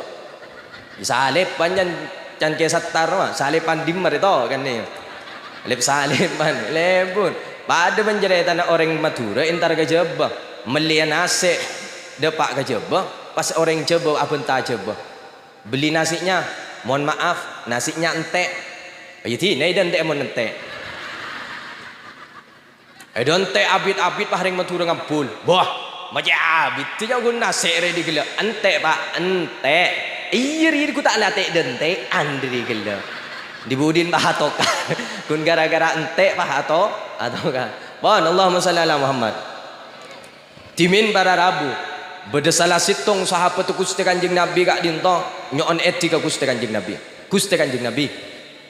Salèpan can, can Kè Sattar, ma', salèpan dimma rèto, kan, nè. Lep-salèpan, lebur. Padâ bân carètana orèng Madhurâ entar ka Jhâbâ. Mellèya nasè', dâpa' ka Jhâbâ, pas orèng Jhâbâ abhânta Jhâbâ. "Beli nasinya, mohon maaf, nasinya entek." Iyâ, dinah èdâ entek mon entek. Èdâ entek abit-abit pas rèng Madhurâ ngambul. "Wah, ma' cè' abit, cè' jhâ' ghun nasè' rè dâri ghellâ'." "Entek, Pak, entek." "Iyâ, rè, ghu ta' la tè' dâ' ente'an dâri ghellâ'." Dhi-budhina pas atokan. Ghun ghârâ-ghârâ entek pas ato-, atokan. Pon, Allahumma shalli ala Muhammad. Dhimèn para rabu, bâdâ sala sèttong sahabat Ghustè Kanjeng Nabi ka'dinto nyo'on èdhi ka Ghustè Kanjeng Nabi. "Ghustè Kanjeng Nabi,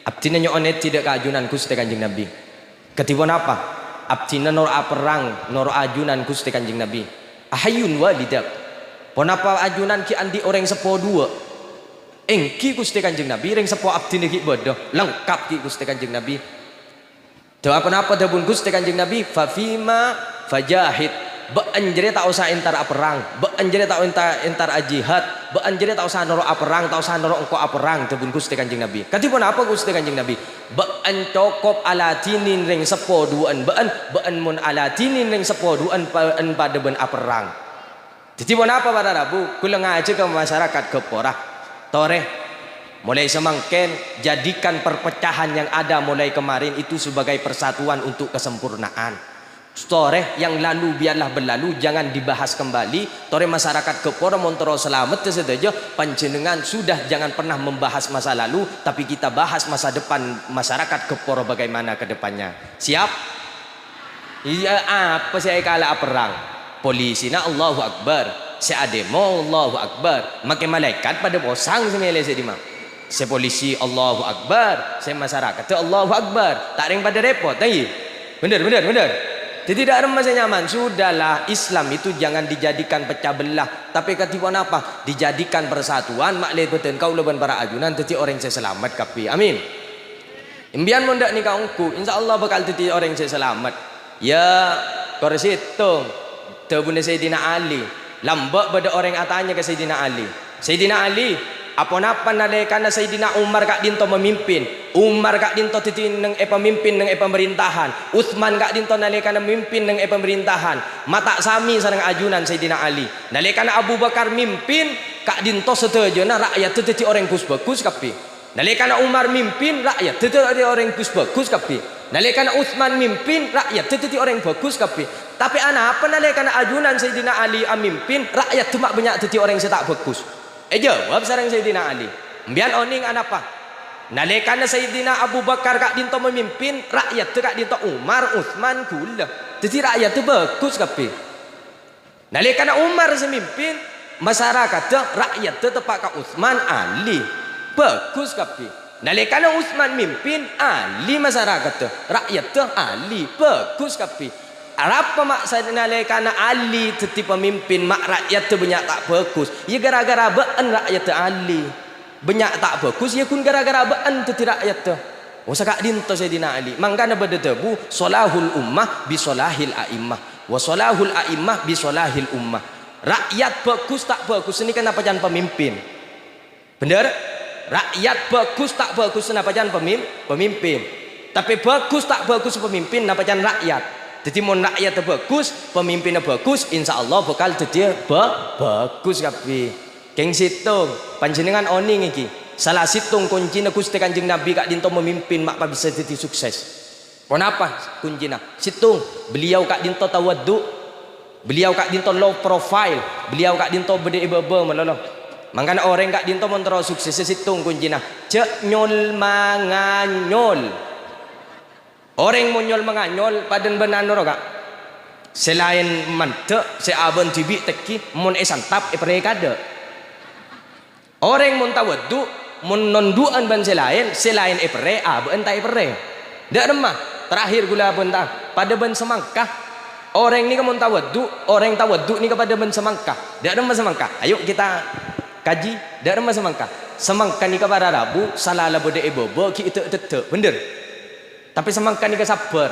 abdhina nyo'on èdhi dâ' ka ajunan Ghustè Kanjeng Nabi." "Kadhi ponapa?" "Abdhina noro' aperrang, noro' ajunan Ghustè Kanjeng Nabi." "Ahayyun walidak? Ponapa ajunan ghi' andi' orèng seppo duwâ'?" "Èngghi, Ghustè Kanjeng Nabi, rèng seppo abdhina ghi' bâdâ, lengkap ghi' Ghustè Kanjeng Nabi." Dâ-, ponapa dhâbuna Ghustè Kanjeng Nabi? "Fa fima fajahid." Bâ'na jârèya ta' osa entar aperrang, bâ'na jârèya ta' enta-, entar ajihad, bâ'na jârèya ta' osa noro' aperrang, ta' osa noro' engko' aperrang, dhâbuna Ghustè Kanjeng Nabi. Kadhi ponapa Ghustè Kanjeng Nabi? Bâ'na cokop aladhinè rèng seppo duwâ'ân bâ'na, bâ'na mon aladhinè rèng seppo duwâ'ân pa-, bâ'na padâ bân aperrang. Dhâddhi ponapa para rabu? Ghulâ ngajhâk ka masyarakat Gapora. Torè, mulai samangkèn, jadikan perpecahan yang ada mulai kemarin itu sebagai persatuan untuk kesempurnaan. Torè, yang lalu biarlah berlalu, jangan dibahas kembali. Torè masyarakat Gapora mon terro salamet sadhâjâ, panjhennengngan sudah jangan pernah membahas masa lalu, tapi kita bahas masa depan masyarakat Gapora bagaimana ke depannya. Siap? Iyâ, apa sè èkala aperrang? Polisina Allahu Akbar, sè ademo Allahu Akbar, makè malaèkat padâ posang sè mèlè sè dimma. Sè polisi Allahu Akbar, sè masarakat Allahu Akbar, ta' rèng padâ rèpot, ta' iyâ? Bhender, bhender, bhender. Dhâddhi dâ' remma sè nyaman, sudahlah, Islam itu jangan dijadikan pecah belah, tapè kadhi ponapa? Dijadikan persatuan, ma' lè bâdân kaulâ bân para ajunan dhâddhi orèng sè salamet kabbhi. Amin. Embiyân mon dâ' nèka ongghu, insyaallah bhâkal dhâddhi orèng sè salamet. Yâ, kor sèttong, dhâbuna Sayyidina Ali. Lambâ' bâdâ orèng atanya ka Sayyidina Ali, "Sayyidina Ali, aponapa nalèkana Sayyidina Umar ka'dinto mamimpin? Umar ka'dinto dhâddhi neng-, è pamimpin neng è pamarèntahan. Utsman ka'dinto nalèkana mimpin neng è pamarèntahan. Ma' ta' samè sareng ajunan Sayyidina Ali. Nalèkana Abu Bakar mimpin, ka'dinto sadhâjâna ra'yadda dhâddhi orèng ghus-bhâghus kabbhi." Nalèkana Umar mimpin, ra'yadda dhâddhi orèng ghus-bhâghus kabbhi. Nalèkana Utsman mimpin, ra'yadda dhâddhi orèng bhâghus kabbhi. Tapè anapa nalèkana ajunan Sayyidina Ali amimpin, ra'yadda ma' bânnya' dhâddhi orèng sè ta' bhâghus? Èjâwâb sareng Sayyidina Ali, "Embiyân onèng anapa? Nalèkana Sayyidina Abu Bakar ka'dinto mamimpin, ra'yadda ka'dinto Umar, Utsman, ghulâ. Dhâddhi ra'yadda bhâghus kabbhi." Nalèkana Umar sè mimpin, masarakadda, ra'yadda teppa' ka Utsman, Ali. Bhâghus kabbhi. Nalèkana Utsman mimpin, Ali masarakadda, ra'yadda, Ali. Bhâghus kabbhi. Arapa ma' sa-, nalèkana Ali dhâddhi pamimpin, ma' ra'yadda bânnya' ta' bhâghus? Yâ ghârâ-ghârâ bâ'na ra'yadda Ali. Bânnya' ta' bhâghus, yâ ghun ghârâ-ghârâ bâ'na dhâddhi ra'yadda. Oh, saka'dinto Sayyidina Ali. Mangkana bâdâ dhâbu, "Shalahul ummah bi shalahil a'immah, wa shalahul a'immah bi shalahil ummah." Ra'yat bhâghus ta' bhâghus nèka napacana pamimpin. Bhender? Ra'yat bhâghus ta' bhâghus napacana pamim-, pamimpin. Tapè bhâghus ta' bhâghus pamimpin napacana ra'yat. Dhâddhi, mon ra'yadda bhâghus, pamimpinna bhâghus, insya Allah bhâkal dhâddhiyâ bhâ-, bhâghus kabbhi. Kèng sèttong, panjhennengngan onèng ènggi, sala sèttong koncèna Ghustè Kanjeng Nabi ka'dinto mamimpin ma' pas bisa dhâddhi sukses. Ponapa koncèna? Sèttong, beliau ka'dinto tawaddu'. Beliau ka'dinto low profile. Beliau ka'dinto bâdâ è bâbâ malolo. Mangkana orèng ka'dinto mon terro sukses, sèttong koncèna, jhâ' nyol-manganyol. Orèng mon nyol-manganyol padâna bân anu rowa, Kak. Sè laèn mandhâ', sè abâ'na dhibi' tèngghi, mon èsantap, èpèrrè kaadâ'. Orèng mon tawaddu', mon nondhu'ân bân sè laèn, sè laèn èpèrrè, abâ'na ta' èpèrrè. Dâ' remma, terakhir ghulâ abhânta, padâ bân samangka. Orèng nèka mon tawaddu', orèng tawaddu' nèka padâ bân samangka. Dâ' remma samangka? Ayo kita kaji, dâ' remma samangka? Samangka nèka para rabu, sala la bâdâ è bâbâ, ghi' dâ'-dâddâ', bhender? Tapè samangka nèka sabbhâr.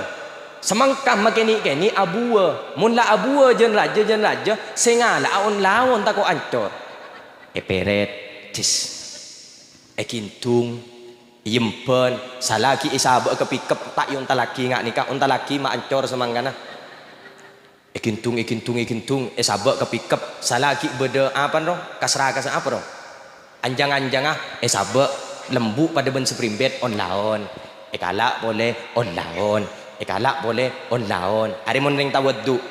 Samangka makènè'-kènè' abuwâ. Mon la abuwâ jân rajâ, jân rajâ, sè ngala'a on-laon tako' ancor. Èpèrèt, jis. Èghindhung, èyembhân, sala ghi' èsabâ' ka pickup, ta' èontallaghi nga' nèka, ontallaghi ma' ancor samangkana. Èghindhung, èghindhung, èghindhung, èsabâ' ka pickup, sala ghi' bâdâ apa, no? Kasra-kasra apa, no? Anjang-anjanga èsabâ', lembu' padâ bân spring bed, on-laon. Èkala' polè, on-laon. Èkala' polè, on-laon. Arè mon rèng tawaddu',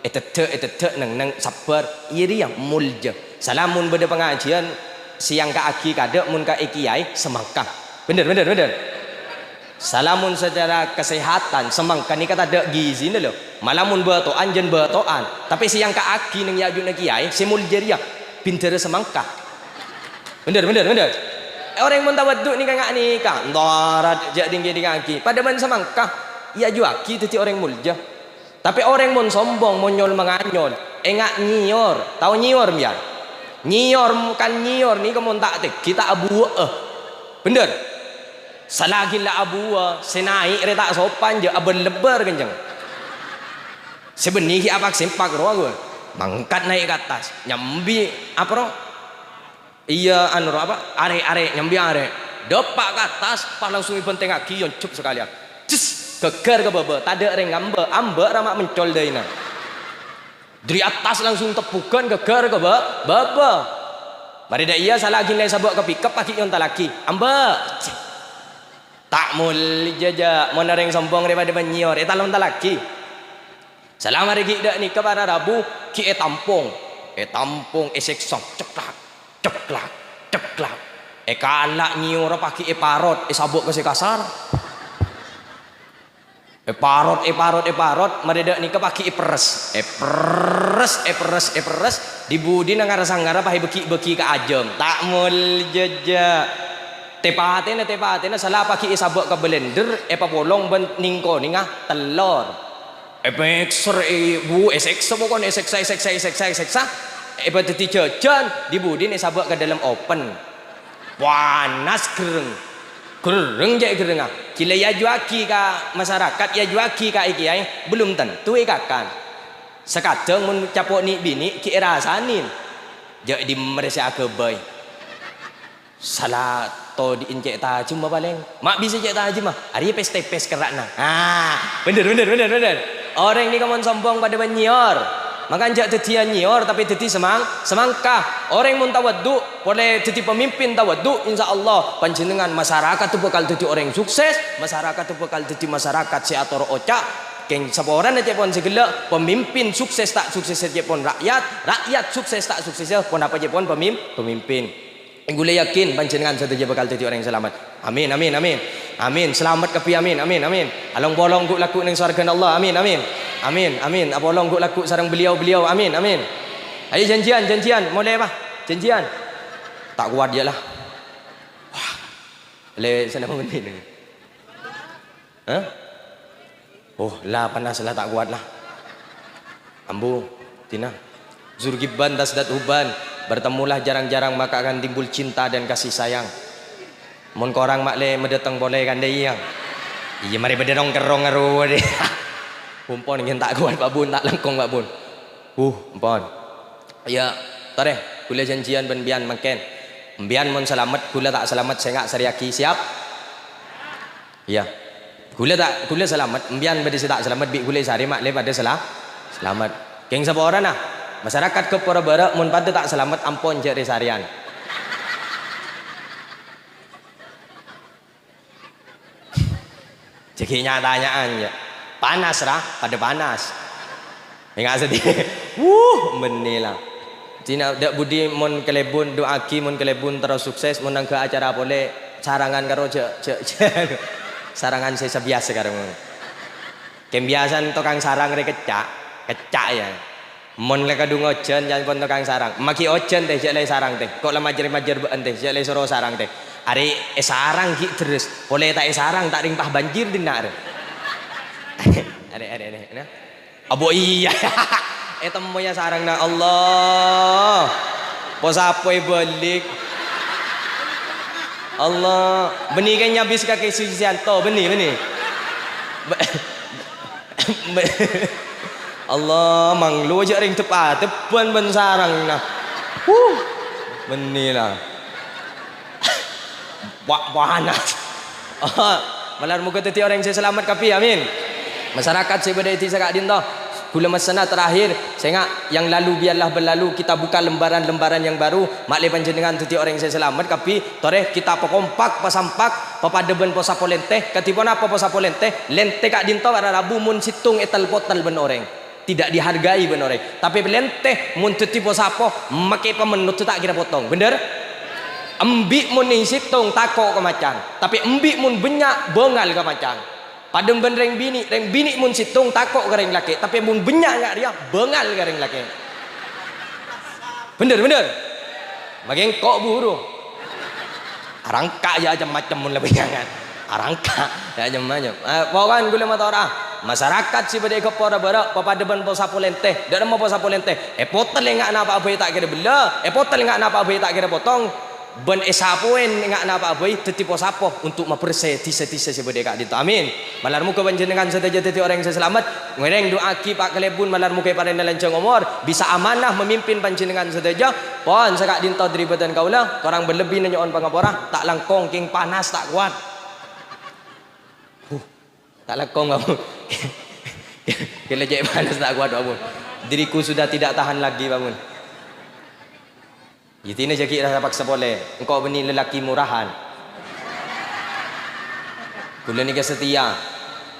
èteddhâ', èteddhâ', neng-neng, sabbhâr, iyâ rèya molja. Sala mon bâdâ pangajiyân, sè èyangka'aghi kaadâ', mon ka è kèyaè, samangka. Bhender, bhender, bhender. Sala mon sacara kasèhatan, samangka nèka tadâ' gizina, lho. Mala mon bâto'an, jân bâto'an. Tapè sè èyangka'aghi neng è ajunan kèyaè, sè molja rèya, bhindhârâ samangka. Bhender, bhender, bhender. Orèng mon tawaddu' nèka nga' nèka, ntorat jhâ' dhing-kèdhingngaghi. Padâ bân samangka, èajuwâghi dhâddhi orèng molja. Tapè orèng mon sombong, mon nyol-manganyol, enga' nyèyor. Tao nyèyor, mèyan? Nyèyor, kan nyèyor nèka mon ta' tèngghi, ta' abuwâ'â. Bhender? Sala ghi' la abuwâ, sè naè' rè ta' sopan, jhâ' abân lebbâr, kenceng. Sè bânnè ghi' apak-sempak rowa, ghun. Mangkat naè' ka attas, nyambi, apa, ro? Iyâ, anu, ro, apa? Arè', arè', nyambi arè'. Dâpa' ka attas, pas langsung èbhântèngngaghi, èonjhep sakalèyan. Ces! Ghâgghâr ka bâbâ, tadâ' rèng ngambâ', ambâ' ra ma' mencol dâina. Dâri attas langsung tebbhughân ghâgghâr ka bâ-, bâbâ. Marè dâ' iyâ sala ghi' la èsabâ' ka pickup, aghi' èontallaghi. Ambâ'! Ta' molja, jhâ', mon orèng sombong rè padâ bân nyèyor, ètal-ontallaghi. Sala marè ghi' dâ' nèka para rabu, ghi' ètampong. Ètampong, èsèksa. Ceklak, ceklak, ceklak. Èkala' nyèyorra pas ghi' èparot, èsabâ' ka sè kasar. Èparot, èparot, èparot, marè dâ' nèka pas ghi' èperres. Èperres, èperres, èperres, di-budina ngara-sangara pas èbâghi-bâghi ka ajâm. Ta' molja, jhâ'. Tè-patèna, tè-patèna sala pas ghi' èsabâ' ka blender, èpapolong bân nèng-konèngnga tellor. Èpèkser, è, bu, èsèksa pokokna, èsèksa, èsèksa, èsèksa, èsèksa. Èpadhâddhi jhâjhân, di-budina èsabâ' ka dâlem oven. Panas, gherreng. Gherreng cè' gherrengnga. Ghi' la èajuwâghi ka masarakat, èajuwâghi ka è kèyaè, belum tentu èkakan. Sakadhâng mon capo' nè'-binè' ghi' èrasanè. Jhâ' dimma rè sè aghâbây. Sala todi'in cè' tajemma palèng. Ma' bisa cè' tajemma. Arèya pès-tèpès kerra'na. Ah, bhender, bhender, bhender, bhender. Orèng nèka mon sombong padâ bân nyèyor. Mangkana jhâ' dhâddhiyâ nyèyor, tapè dhâddhi samang-, samangka. Orèng mon tawaddu', polè dhâddhi pamimpin tawaddu', insya Allah panjhennengngan masarakat bhâkal dhâddhi orèng sukses, masarakat bhâkal dhâddhi masarakat sè atoro' oca'. Kèng saporana cè' pon sè ghellâ', pamimpin sukses ta' sukses cè' pon ra'yat, ra'yat sukses ta' sukses ponapa cè' pon pamim-, pamimpin. Ghulâ yakin panjhennengngan sadhâjâ bhâkal dhâddhi orèng salamet. Amin, amin, amin. Amin. Salamet kabbhi, amin, amin, amin. Along-polong ghu'-lagghu' neng sowarghâna Allah. Amin, amin. Amin, amin. Apolong ghu'-lagghu' sareng beliau-beliau. Amin, amin. Ayo janjian, janjian. Molè, Pak. Janjian. Ta' kowat, yâ, la. Wah. Lè, sana mending. Hah? Oh, la panas la, ta' kowat la. Ambu, Tina. Zur ghibban tazdad hubban. Bertemulah jarang-jarang maka akan timbul cinta dan kasih sayang. Mon korang ma' lè madâteng polè kan dâ' iyâ. Iyâ, marè bâdâ rong-kerrong aro dâ'. Ampon, ngèn ta' kowat, Pak Bun, ta' langkong, Pak Bun. Uh, ampon. Iyâ, torè, ghulâ janjian bân bi'ân mangkèn. Bi'ân mon salamet, ghulâ ta' salamet, sènga' sarèyaghi, siap? Iyâ. Ghulâ ta', ghulâ salamet, empèyan bâdâ sè ta' salamet, bi' ghulâ èsarè ma'lè padâ sala-, salamet. Kèng saporana, masarakat Gheppora Bârâ' mon padâ ta' salamet, ampon jhâ' rè-sarèyan. Jhâ' ghi' nya-tanya'an, yâ. Panas, ra? Padâ panas. Enga' sedih. Wuh, bânnè la. Cina, dâ' budi mon kalèbun, du'aaghi mon kalèbun terros sukses, mon nangghâ acara polè, sarangan karo jhâ', jhâ', jhâ'. Sarangan sè sabiyasa karo mon. Kèng biyasana tokang sarang rè kecca', kecca', yâ. Mon la kadhung ojhân, ca'èpon tokang sarang. Maghi ojhân, tè, jhâ' la èsarang, tè. Ko' la majâr-majâr bâ'ân, tè, jhâ' la èsoro sarang, tè. Arè èsarang ghi' dherres, polè ta' èsarang, ta' rèng pas banjir dinna', rè. Arè, arè, arè, nah. Abo iyâ. Ètemmoyâ sarangna, Allah. Posapoè bâlik. Allah. Bânnè kèng nyabis ka Kè Susianto, bânnè, bânnè. Bâ-, bâ-, Allah, manglo jhâ' rèng dep-adebbhân bân sarangna. Huh. Bânnè la. Wa-, panas. Malar moghâ dhâddhi orèng sè salamet kabbhi, amin. Masarakat sè bâdâ è dhisa ka'dinto, ghulâ messena terakhir, sènga', yang lalu biarlah berlalu, kita buka lembaran-lembaran yang baru, ma'lè panjhennengngan dhâddhi orèng sè salamet kabbhi, torè kita pakompak, pasampak, papadâ bân posapo lèntè, kadhi ponapa posapo lèntè? Lèntè ka'dinto para rabu mon sèttong ètel-potel bân orèng. Tidak dihargai bân orèng. Tapè lèntè mon dhâddhi posapo, makè pamennodda ta' kèra potong. Bhender? Embi' mon sèttong tako' ka macan, tapè embi' mon bânnya' bângal ka macan. Padâ bân rèng binè', rèng binè' mon sèttong tako' ka rèng lakè', tapè mon bânnya' nga' rèya bângal ka rèng lakè'. Bhender, bhender. Makè engko' buru. Arangka' jhâ' cem-macem mon la bânnya'an. Arangka', jhâ' cem-macem. Eh, poko'en ghulâ matora, masarakat sè bâdâ è Gheppora Bârâ', papadâ bân posapo lèntè. Dâ' remma posapo lèntè? Èpotel ènga'na pa' bhâi ta' kèra bellâ, èpotel ènga'na pa' bhâi ta' kèra potong. Bân èsapoè ènga'na pa' bhâi dhâddhi posapo untuk mabersè dhisa-dhisa sè bâdâ è ka'dinto. Amin. Malar moghâ panjhennengngan sadhâjâ dhâddhi orèng sè salamet. Ngèrèng du'aaghi pa' kalèbun malar moghâ èparèngana lanjhâng omor, bisa amanah mamimpin panjhennengngan sadhâjâ. Pon, saka'dinto dhâri bhâdhân kaulâ, korang bân lebbina nyo'on pangapora, ta' langkong kèng panas ta' kowat. Huh, ta' langkong, Pak Mun. Gila cè' panas ta' kowat, Pak Mun. Diriku sudah tidak tahan lagi, Pak Mun. Yâ, dina jhâ' ghi' rasa paksa polè. Engko' bânnè lalakè morahan. Ghulâ nèka setia.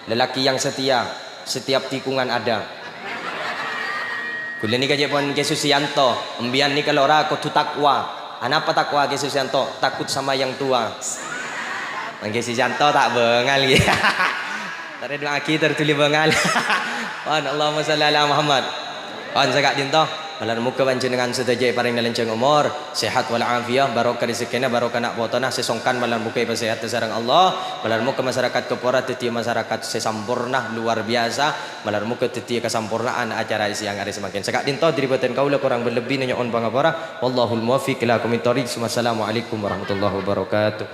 Lalakè yang setia, setiap tikungan ada. Ghulâ nèka cè' pon Kè Susianto. Empèyan nèka lora kodhu takwa. Anapa takwa, Kè Susianto? Takut sama yang tua. Mangkè Susianto ta' bângal, ghi. Tarè du'aaghi, tor dhuli bângal. Pon, Allahumma shalli ala Muhammad. Pon, saka'dinto. Malar moghâ panjhennengngan sadhâjâ èparèngana lanjhâng omor, sehat wal afiyah, barokah rejhekkèna, barokah na' potona, sè songkan malar moghâ èpasèhatè sareng Allah. Malar moghâ masarakat Gheppora dhâddhiyâ masarakat sè samporna, luar biasa. Malar moghâ dhâddhiyâ kasampornaan acara è sèyang arè samangkèn. Saka'dinto dhâri bhâdhân kaulâ, korang bân lebbina nyo'on pangapora. Wallahul muwaffiq ila aqwamit thoriq. Wassalamualaikum warahmatullahi wabarakatuh.